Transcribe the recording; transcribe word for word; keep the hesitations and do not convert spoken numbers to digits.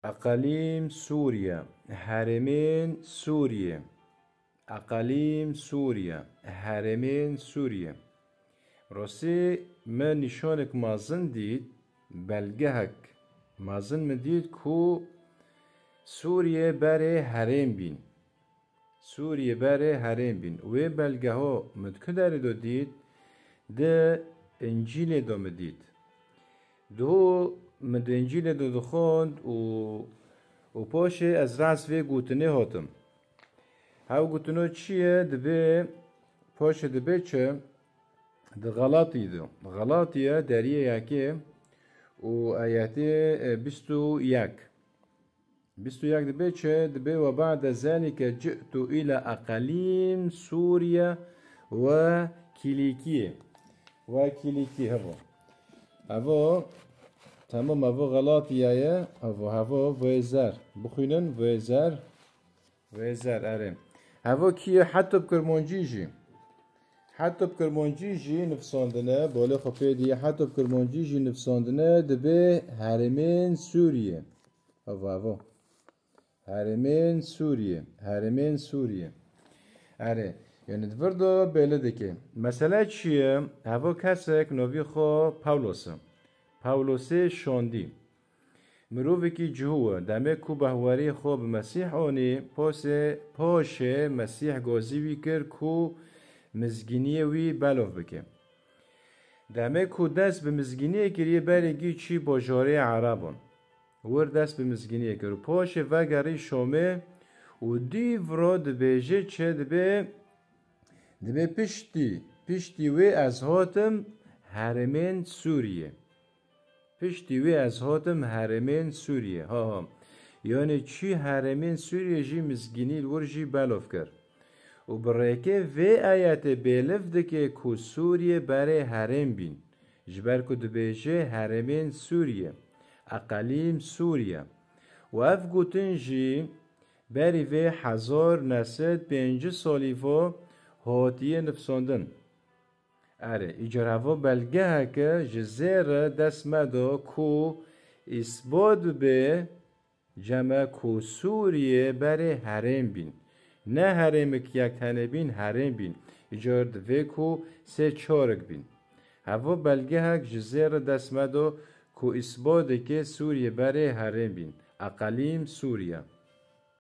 Eqalîm Sûriye, herêmên Sûriyê. Eqalîm Sûriye, herêmên Sûriyê. Rostî min nîşanek mezin dît, belgehek mezin min dît ku Sûriye berê herêm bîn. Sûriye berê herêm bîn. Wê belgeho min di ku derê do dît? Di Încîlê do min dît. Duhû min di Încîlê do dixwend û, û paşê ez rast vê gotinê hatim. Hew gotino çi ye? Dibê, paşê dibê çi? Di Xelatî de. Xelatî ye, deriyê yekê û ayetê, e, bîst û yek. Bîst û yek dibê çi? Dibê: "Ve ba'de zalike ci'tu ila eqalîm Sûriye ve Kîlîkî." Ve Kîlîkî, hevo. Hevo, tamam, hevo Xelatî ye, hevo, hevo, vê zer. Bixwînin, vê zer. Vê zer, erê. Hevo kî ye? Heta bi Kirmancî jî. Heta bi Kirmancî jî nifsandine, bolê xwe pê dî, heta bi Kirmancî jî nifsandine, dibê herêmên Sûriye. Hevo, hevo. Herêmên Sûriye, herêmên Sûriye. Erê, yani di vir de belê dike. Mesele çi ye? Hevo kesek novî xwe Pawlos e. Pawlosê şandî. Mirovekî cihû e. Demê ku behwerî xwe bi Mesîh anî, posê, paşê Mesîh gazî wî kir ku mizgîniyê wî belov bike. Demê ku dest bi mizgîniyê kiriye, berê gî çî bajarê Erebon. Wir dest bi mizgîniyê kir û paşê vegerî Şamê û dî viro dibêje çi dibê? Dibê piştî, piştî wê ez hatim herêmên Sûriyê. Piştî wê ez hatim herêmên Sûriyê. Ha, ha. Yani çî herêmên Sûriyê jî mizgînî li wir jî belov kir. Û bi rêkê vê ayetê bêliv dike ku Sûriyê berê herêm bîn. Ji ber ku dibêje herêmên Sûriyê, eqalîm Sûriye. Û ev gotin jî berî vê hezar neh sed pêncî salî vo hatiye nifsandin. Erê, îcar hevo belgeheke ji zêre dest me do ku îsbat bibe ceme ku Sûriyê berê herêm bîn. Ne herêmik yek tenê bîn, herêm bîn. Îcar divê ku sê çarek bîn. Hevo belgehek ji zêre dest me do ku îsbat dike Sûriyê berê herêm bîn. Eqalîm Sûriye.